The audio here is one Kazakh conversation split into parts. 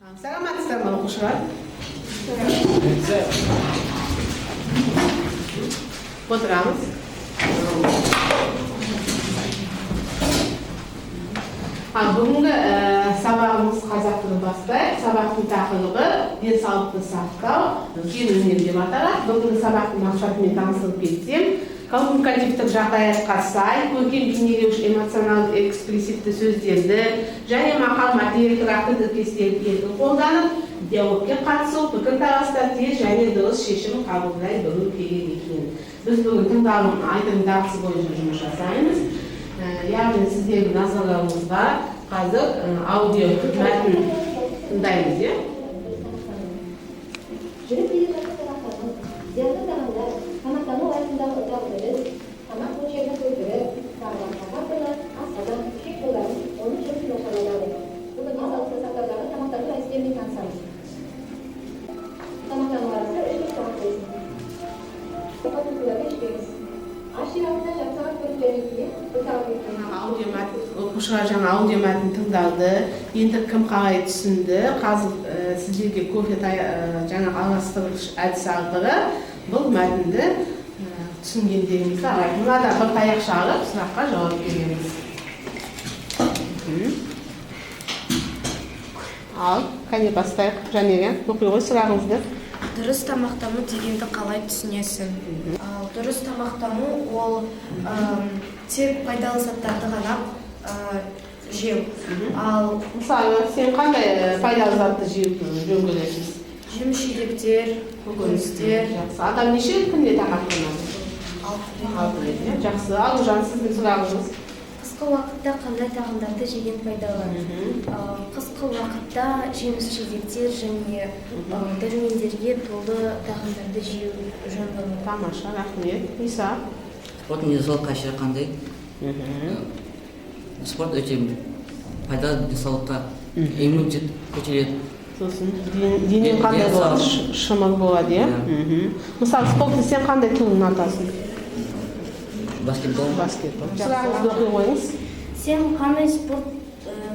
Саламатсыздар ма, оқушылар? Отырамыз. Бүгінгі сабағымыз қазақ тілін бастайық. Сабақтың тақырыбы денсаулықты сақтау, үлкен өнер деп аталады. Бүгінгі сабақтың мақсатымен таныстырып кетсем, коммуникативтік жағдаятқа сай көркем бейнелеуіш эмоционалды экспрессивті сөздерді және мақал мәтел тұрақты тіркестерді еркін қолданып, диалогке қатысу, пікір таласта тез және дұрыс шешім қабылдай білу керек екен. Біз бүгін тыңдалым айтылым дағдысы бойынша жұмыс жасаймыз. Яғни сіздердің назарларыңызға қазір аудио мәтін тыңдаймыз, иә? Жүріп келе жатқан сабақтарымыз зиянды тағамдар, тамақтану айқындағы ұзақ үрдіс, тамақ мөлшерінің көптігі, тағы басқа факторлар асқазан, ішек жолдарын, оның жұмысын нашарлатады. Бүгін денсаулықты сақтаудағы тамақтану әдістерімен танысамыз. Тамақтану арасы 3-4 сағат болсын. Қосындыларды ішпеңіз. Аш жер алдында жарты сағат бөліктерінен кейін бір сағат өткен. Аудио мәтін, оқушылар жаңа аудио мәтін тыңдалды. Енді кім қалай түсінді? Қазір сіздерге кофе жаңағы араластырғыш әдіс арқылы бұл мәтінді түсінгендеріңізді қарайды. Мынада бір таяқша алып сұраққа жауап береміз. Ал, кәне бастайық. Жәнеге, оқи ғой сұрағыңызды. Дұрыс тамақтану дегенді қалай түсінесің? Ал, дұрыс тамақтану ол тек пайдалы заттарды ғана жеу. Ал Мысалы, сен қандай пайдалы затты жеу жөн көресің? Жеміс жидектер, көкөністер. Жақсы. Адам неше күнде тамақтанады? 6 рет. 6 рет, иә? Жақсы. Аружан, сіздің сұрағыңыз? Қысқы уақытта қандай тағамдарды жеген пайдалы? Қысқы уақытта жеміс жидектер және дәрумендерге толы тағамдарды жеу жөн болады. Тамаша, рахмет. Иса? Спорттың денсаулық қасиеті қандай? Спорт өте пайдалы денсаулыққа, иммунитет көтереді. Сосын денең қандай болады? Шымыр болады, иә? Иә. Мысалы, спортты сен қандай түрін ұнатасың? Баскетбол. Баскетбол. Сұрағыңызды оқи қойыңыз. Сен қандай спорт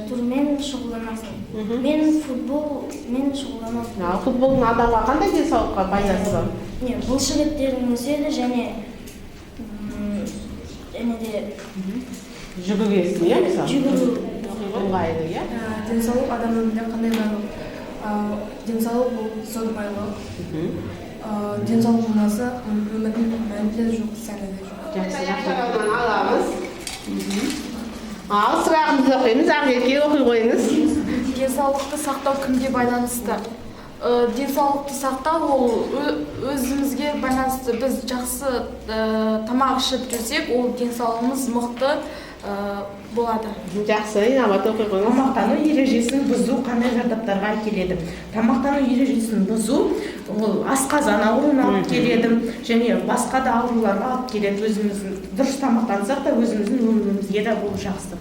түрімен шұғылданасың? Мен футболмен шұғылданамын. Ал футболдың адамға қандай денсаулыққа пайдасы бар? Не, бұлшық еттерің өседі және де жүгіресің, иә, мысалы? Жүгіру. Ыңғайлы, иә? Денсаулық адам өмірінде қандай байлық? Денсаулық ол зор байлық. Денсаулық болмаса өмірдің мәні де жоқ, сәні де жоқ. Жақсы, жақсы. Аламыз. Ал сұрағымызды оқимыз. Ақерке, оқи қойыңыз. Денсаулықты сақтау кімге байланысты? Денсаулықты сақтау ол өзімізге байланысты. Біз жақсы тамақ ішіп жүрсек, ол денсаулығымыз мықты болады. Жақсы, Инабат, оқи қойыңыз. Тамақтану ережесін бұзу қандай зардаптарға әкеледі? Тамақтану ережесін бұзу ол асқазан ауруына алып келеді және басқа да ауруларға алып келеді. Өзіміздің дұрыс тамақтансақ та өзіміздің өмірімізге де бұл жақсы.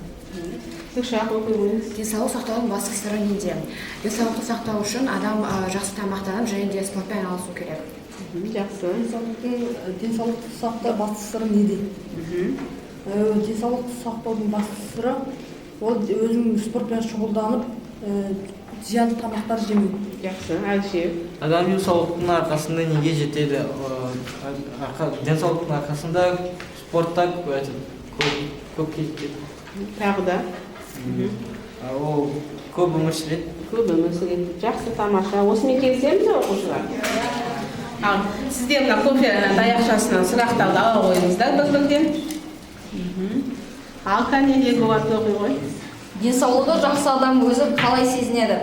Гүлшах, оқи қойыңыз. Денсаулық сақтаудың басты сыры неде? Денсаулықты сақтау үшін адам жақсы тамақтанып және де спортпен айналысу керек. Жақсы. Денсаулықты сақтау басты сыры неде? Денсаулықты сақтаудың басты сыры ол өзің спортпен шұғылданып, зиянды тамақтар жемеу. Жақсы, Әлішер. Адам денсаулықтың арқасында неге жетеді? Денсаулықтың арқасында спортта көпке жетеді. Тағы да? Ол көп өмір сүреді. Көп өмір сүреді. Жақсы, тамаша. Осымен келісеміз бе, оқушылар? Ал, сіздер мына кофе таяқшасынан сұрақтарды ала қойыңыздар бір-бірден. Ал, кәне, Ерболат, оқи ғой. Денсаулығы жақсы адам өзін қалай сезінеді?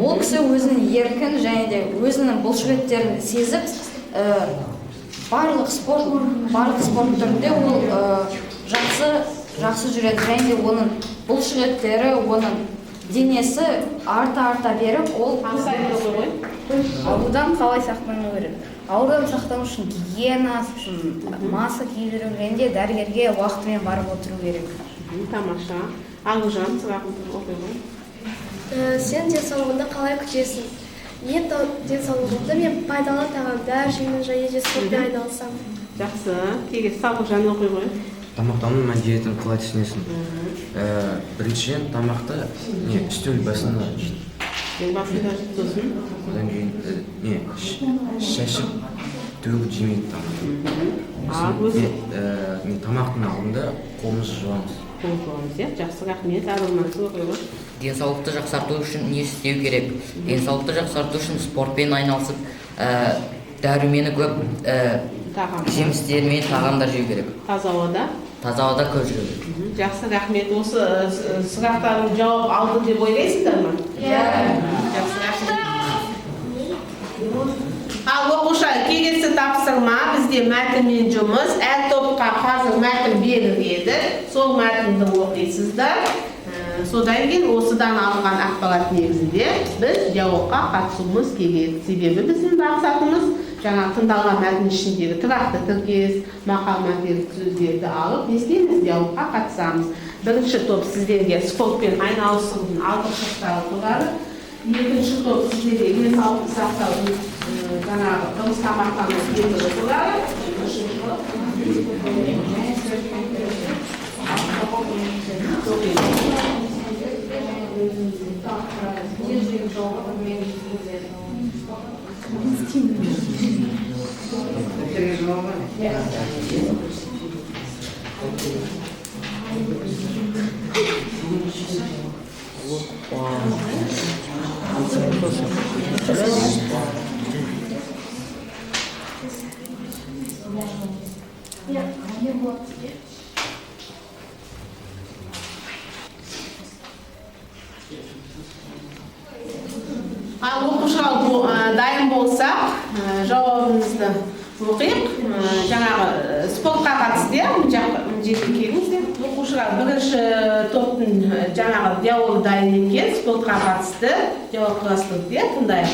Ол кісі өзін еркін және де өзінің бұлшық еттерін сезіп, барлық спорт түрінде ол жақсы жүреді және де оның бұлшық еттері, оның денесі арта-арта беріп, ол Аурудан қалай сақтану керек? Аурудан сақтану үшін гигиена, маска киіп жүру және де дәрігерге уақытымен барып отыру керек. Тамаша. Аружан, сұрағыңызды оқи ғой. Сен денсаулығыңды қалай күтесің? Мен денсаулығымды мен пайдалы тағамдар жеймін және де спортпен айналысамын. Жақсы. Келесі Сабыржан оқи ғой. Тамақтану мәдениетін қалай түсінесің? Біріншіден, тамақты үстел басында жейді. Ең басында сосын? Одан кейін не шашып төгіп жемейді тамақты. Не, тамақтың алдында қолымызды жуамыз. Қол жуамыз, иә. Жақсы, рахмет. Арылман, сіз оқи ғой. Денсаулықты жақсарту үшін не істеу керек? Денсаулықты жақсарту үшін спортпен айналысып, дәрумені көп, жемістер мен тағамдар жеу керек. Таза ауада? Таза ауада көп жүру керек. Жақсы, рахмет. Осы сұрақтардың жауап алды деп ойлайсыздар ма? Иә. Жақсы, рахмет. Ал оқушылар, келесі тапсырма бізде мәтінмен жұмыс. Әр топқа қазір мәтін беріледі. Сол мәтінді оқисыздар. Содан кейін осыдан алынған ақпарат негізінде біз диалогқа қатысуымыз керек. Себебі біздің мақсатымыз жаңа тыңдалған мәтін ішіндегі тұрақты тіркес, мақал мәтел сөздерді алып, не істейміз? Диалогқа қатысамыз. Бірінші топ сіздерге спортпен айналысудың артықшылықтары туралы, екінші топ сіздерге денсаулықты сақтаудың жаңағы дұрыс тамақтану кепілі туралы, үшінші топ Ал оқушылар дайын болсақ, жауабымызды оқиық. Жаңағы спортқа қатысты, иә, мына жерге келіңіздер. Оқушылар, бірінші топтың жаңағы диалогы дайын екен, спортқа қатысты диалог құрастырдық, иә, тыңдайық.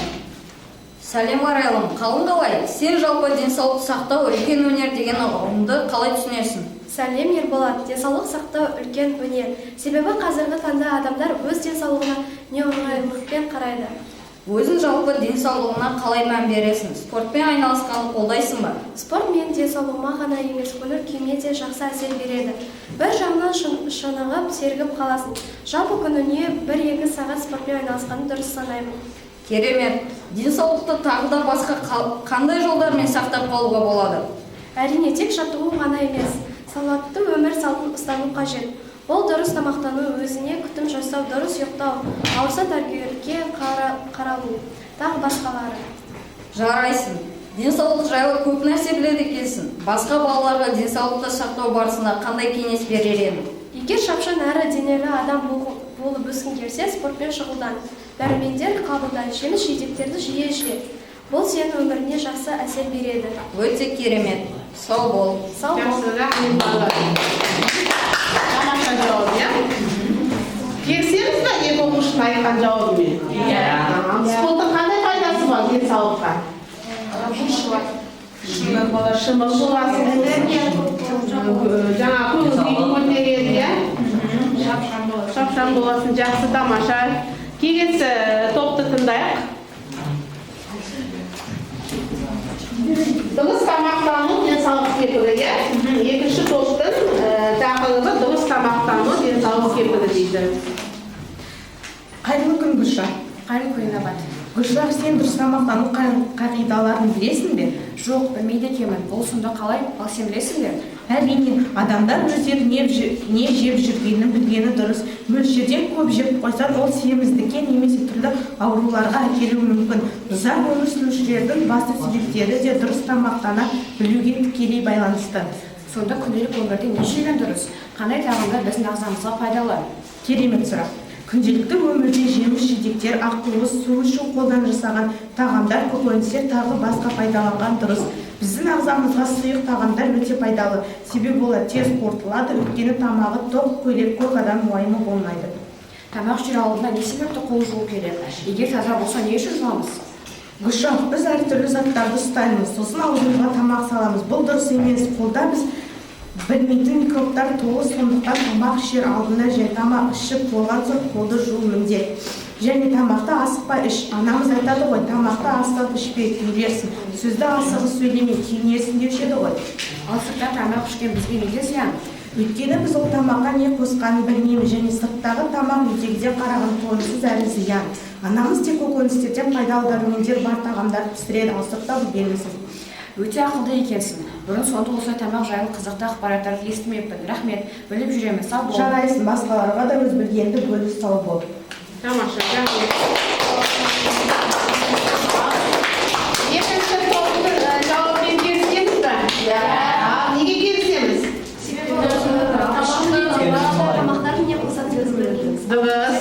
Сәлем, Арайлым, қалың қалай? Сен жалпы денсаулық сақтау үлкен өнер деген ұғымды қалай түсінесің? Сәлем, Ерболат. Денсаулық сақтау үлкен өнер. Себебі қазіргі таңда адамдар өз денсаулығына немқұрайлықпен қарайды. Өзің жалпы денсаулығына қалай мән бересің? Спортпен айналысқанды қолдайсың ба? Спорт менің денсаулығыма ғана емес, көңіл күйіме де жақсы әсер береді. Бір жағынан шынығып, сергіп қаласың. Жалпы күніне 1-2 сағат спортпен айналысқанды дұрыс санаймын. Керемет. Денсаулықты тағы да басқа қандай жолдармен сақтап қалуға болады? Әрине, тек жаттығу ғана емес, салауатты өмір салтын ұстану қажет. Ол дұрыс тамақтану, өзіне күтім жасау, дұрыс ұйықтау, ауырса дәрігерге қаралу, тағы басқалары. Жарайсың. Денсаулық жайлы көп нәрсе біледі екенсің. Басқа балаларға денсаулықты сақтау барысында қандай кеңес берер едің? Егер шапшаң әрі денелі адам болып өскің келсе, спортпен шұғылдан, дәрумендер қабылда, жеміс жидектерді жиі же. Бұл сенің өміріне жақсы әсер береді. Өте керемет. Сау бол. Сау бол. Жақсы, рахмет балалар. Тамаша жауап, иә? Келісеміз бе екі оқушының айтқан жауабымен? Иә. Спорттың қандай пайдасы бар денсаулыққа? Шымыр боласың, жаңа көңіл күйін көтереді, иә? Шапшаң боласың, жақсы, тамаша. Келесі топты тыңдайық. Дұрыс тамақтану денсаулық кепілі, иә? Екінші топтың тақырыбы дұрыс тамақтану денсаулық кепілі дейді. Қайырлы күн, Гүлшар. Қайырлы күн, Набат. Гүлшар, сен дұрыс тамақтану қағидаларын білесің бе? Жоқ, білмейді екенмін. Ол сонда қалай? Ал сен білесің бе? Әрине, адамдар өздері не жеп жүргенін білгені дұрыс. Мөлшерден көп жеп қойсаң, ол семіздікке немесе түрлі ауруларға әкелуі мүмкін. Ұзақ өмір сүрушілердің басты себептері де дұрыс тамақтана білуге тікелей байланысты. Сонда күнделік өмірде не жеген дұрыс? Қандай тағамдар біздің ағзамызға пайдалы? Керемет сұрақ. Күнделікті өмірде жеміс жидектер, ақуыз, су ішу, қолдан жасаған тағамдар, көкөністер тағы басқа пайдаланған дұрыс. Біздің ағзамызға сұйық тағамдар өте пайдалы. Себебі олар тез қорытылады, өйткені тамағы тоқ, көйлек көп адам уайымы болмайды. Тамақ ішер алдында не себепті қол жуу керек? Егер таза болса, не үшін жуамыз? Гүлшар, біз әртүрлі заттарды ұстаймыз, сосын аузымызға тамақ саламыз. Бұл дұрыс емес. Қолда біз білмейтін микробтар толы, сондықтан тамақ ішер алдында және тамақ ішіп болған соң қолды жуу міндет. Және тамақты асықпай іш. Анамыз айтады ғой, тамақты асығып ішпе, күйінерсің. Сөзді асығып сөйлеме, күйінерсің деуші еді ғой. Ал сыртта тамақ ішкен бізге неге зиян? Өйткені біз ол тамаққа не қосқанын білмейміз және сырттағы тамақ үйдегіден қараған тойымсыз әрі зиян. Анамыз тек көкөністерден пайдалы дәрумендер бар тағамдар пісіреді, ал сыртта бұл белгісіз. Өте ақылды екенсің. Бұрын соңды осылай тамақ жайлы қызықты ақпараттарды естімеппін. Рахмет, біліп жүремін. Сау бол. Жарайсың, басқаларға да өз білгеніңді бөліс, сау бол. Тамаша, рахмет. Екінші топтың жауабымен келісеміз бе? Иә. Ал неге келісеміз? Тамақтар не қосатынын білмейміз. Дұрыс.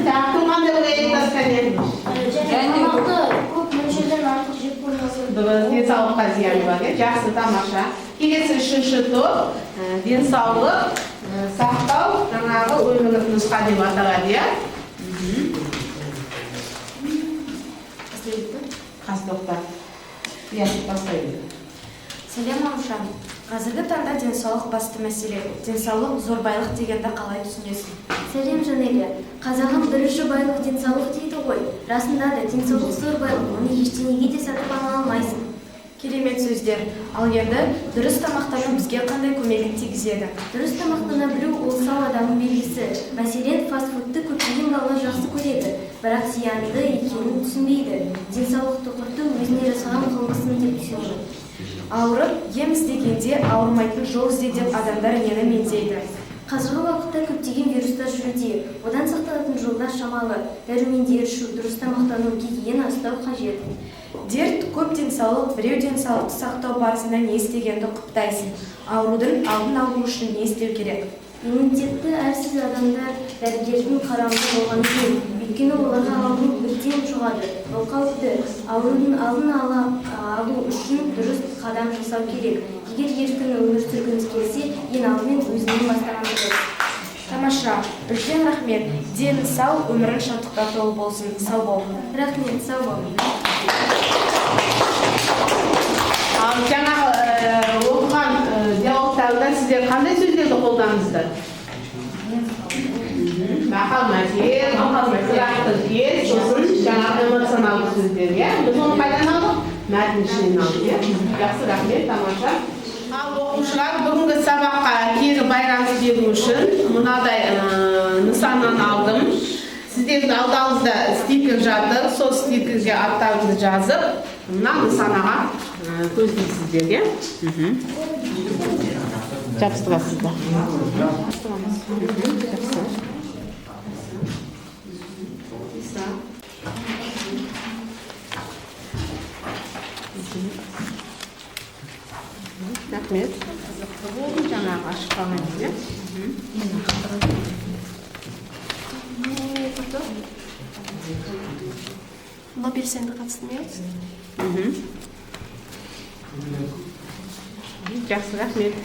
Тағы кім қандай ойлайды? Тамақты көп мөлшерден артық жеп қоймасын. Дұрыс, денсаулыққа зияны бар, иә? Жақсы, тамаша. Келесі үшінші топ денсаулық сақтау жаңағы өмірлік нұсқа деп аталады, иә? Қас тоқтар. Иә, бастай бер. Сәлем, Аружан. Қазіргі таңда денсаулық басты мәселе. Денсаулық зор байлық дегенді қалай түсінесің? Сәлем, Жанеля. Қазағым бірінші байлық денсаулық дейді ғой. Расында да денсаулық зор байлық, оны ештеңеге де сатып ала алмайсың. Керемет сөздер. Ал енді дұрыс тамақтану бізге қандай көмегін тигізеді? Дұрыс тамақтана білу ол сау адамның белгісі. Мәселен, фастфудты көптеген балалар жақсы көреді, бірақ зиянды екенін түсінбейді. Денсаулықты құрту өзіне жасаған қылмысын деп түсінемін. Ауырып, ем іздегенде ауырмайтын жол ізде деп адамдар нені меңзейді? Қазіргі уақытта көптеген вирустар жүруде. Одан сақталатын жолдар шамалы. Дәрумендер ішу, дұрыс тамақтану, гигиена ұстау қажет. Дерт көп денсаулық, біреу денсаулықты сақтау барысында не істегенді құптайсың. Аурудың алдын алу үшін не істеу керек? Иммунитетті әлсіз адамдар дәрігердің қарауында болған жөн. Өйткені оларға ауру бірден жұғады. Ол қауіпті. Аурудың алдын алу үшін дұрыс қадам жасау керек. Егер еркін өмір сүргіңіз келсе, ең алдымен өзіңнен бастаған дұрыс. Тамаша, үлкен рахмет. Дені сау, өмірің шаттыққа толы болсын. Сау бол. Рахмет, сау бол. Ал жаңағы оқыған диалогтарда сіздер қандай сөздерді қолдандыңыздар? Мақал мәтел, тұрақты кез, сосын жаңағы эмоционалды сөздер, иә? Біз оны қайдан алдық? Мәтін ішінен алдық, иә? Жақсы, рахмет, тамаша. Ал оқушылар, бүгінгі сабаққа кері байланыс беру үшін мынадай нысаннан алдым. Сіздердің алдарыңызда стикер жатыр, сол стикерге аттарыңызды жазып, мына нысанаға көздейсіздер, иә? Жабыстырасыздар. Жақсы. Рахмет. Қызықты болды, жаңағы ашып қалған иә? Мына белсенді қатысты ма? Жақсы, рахмет.